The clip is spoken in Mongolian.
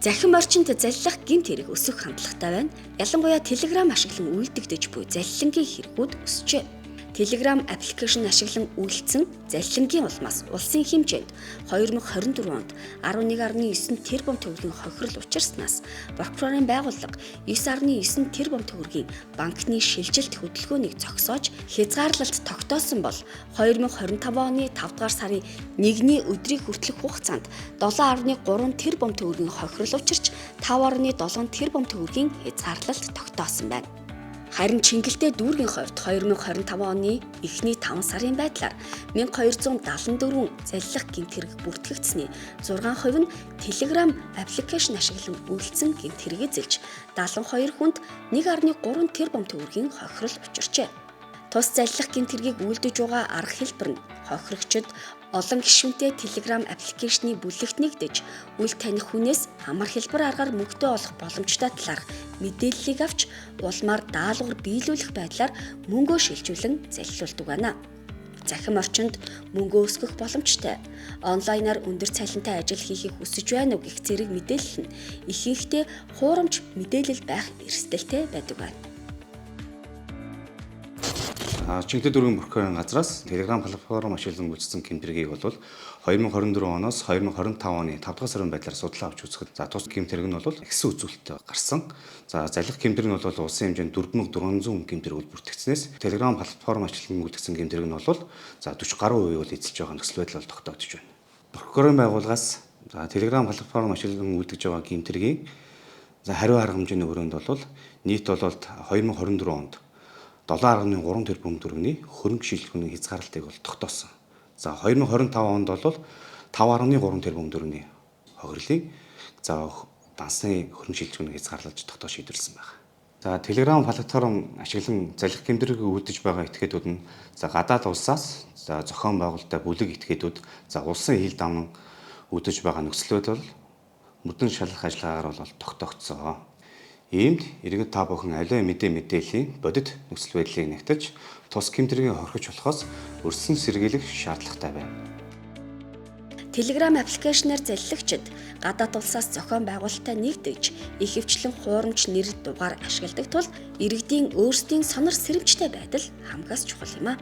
Захим орчинд заллах гэмт хэрэг өсөх хандлагатай байна. Ялангуяа Telegram ашиглан үйлдэгдэж буй заллангийн хэрэгүүд өсжээ. Telegram аппликейшн ашиглан үйлдсэн заллангийн улмаас улсын хэмжээнд 2024 онд 11.9 тэрбум төгрөгийн хохирол учирснаас прокурорын байгууллага 9.9 тэрбум төгрөгийн банкны шилжилт хөдөлгөөнийг зогсоож хязгаарлалт тогтоосон бол 2025 оны 5 дугаар сарын 1-ний өдрийг хүртэлх хугацаанд 7.3 тэрбум төгрөгийн хохирол учирч 5.7 тэрбум төгрөгийн хязгаарлалт тогтоосон байна. Харин Чингэлтэй дүүргийн хувьд 2025 оны эхний 5 сарын байдлаар 1274 заллах гэмт хэрэг бүртгэгдсэний 6% нь Telegram аппликейшн ашиглан үйлдсэн гэмт хэрэг эзэлж 72 хүнд 1.3 тэрбум төгрөгийн хохирол учирчээ. Тус заллах гэмт хэргийг үйлдэж байгаа арга хэлбэр нь хохирогчид олон гишүүнтэй Telegram аппликейшний бүлэгт нэгдэж үл таних хүнээс амар хэлбэр аргаар мөнгөтэй олох боломжтой талаарх мэдээллийг авч улмаар даалгавар биелүүлэх байдлаар мөнгөө шилжүүлэн залилуулдаг байна. Захим орчинд мөнгөө өсгөх боломжтой. Онлайнаар өндөр цалинтай ажил хийхийг хүсэж байна уу гэх зэрэг мэдээлэл нь ихэнхдээ хуурамч мэдээлэл байх эрсдэлтэй байдаг байна. Чингэлтэй дүүргийн прокурорын газраас Telegram платформ ашиглан үйлчилсэн гэмт хэргийг бол 2024 оноос 2025 оны 5 дугаар сарын байдлаар судлаа авч үзэхэд за тус гэмт хэрэг нь бол ихсэн үзүүлэлттэй гарсан. За залхих гэмт хэрэг нь бол улсын хэмжээнд 4400 гэмт хэрэг бүртгэгдсэнээс Telegram платформ ашиглан үйлдэгдсэн гэмт хэрэг нь бол за 40 гаруй хувийг бол эзэлж байгаа нөхцөл байдал бол тогтоогдож байна. Прокурорын байгууллагаас за Telegram платформ ашиглан үйлдэж байгаа гэмт хэргийн за хариу арга хэмжээний өрөөнд бол нийт бол 2024 онд 7.3 тэрбум төгрөгийн хөрөнгө шилжүүлэхний хязгаарлалтыг бол тогтоосон. За 2025 онд бол 5.3 тэрбум төгрөгийн хохирлын за дансны хөрөнгө шилжүүлэхний хязгаарлалж тогтоох шийдвэрлэсэн байна. За Telegram платформ ашиглан залхих гэмт хэргийг үйлдэж байгаа этгээдүүд нь за гадаад улсаас за зохион байгуулалттай бүлэг этгээдүүд за улсын хил дамнан үйлдэж байгаа нөхцөл байдал мөрдөн шалгах ажиллагаагаар бол тогтоогдсон. Иймд иргэд та бүхэн аливаа мэдээллийн бодит нөхцөл байдлыг нэгтэж тус гэмт хэргийг хорхиж болохоос өрсөн сэргийлэх шаардлагатай байна. Telegram аппликейшнээр заллагчид гадаад улсаас зохион байгуулалттай нэгдэж ихэвчлэн хуурамч нэр дугаар ашигладаг тул иргэдийн өөрсдийн сонор сэрэмжтэй байдал хамгаас чухал юм а.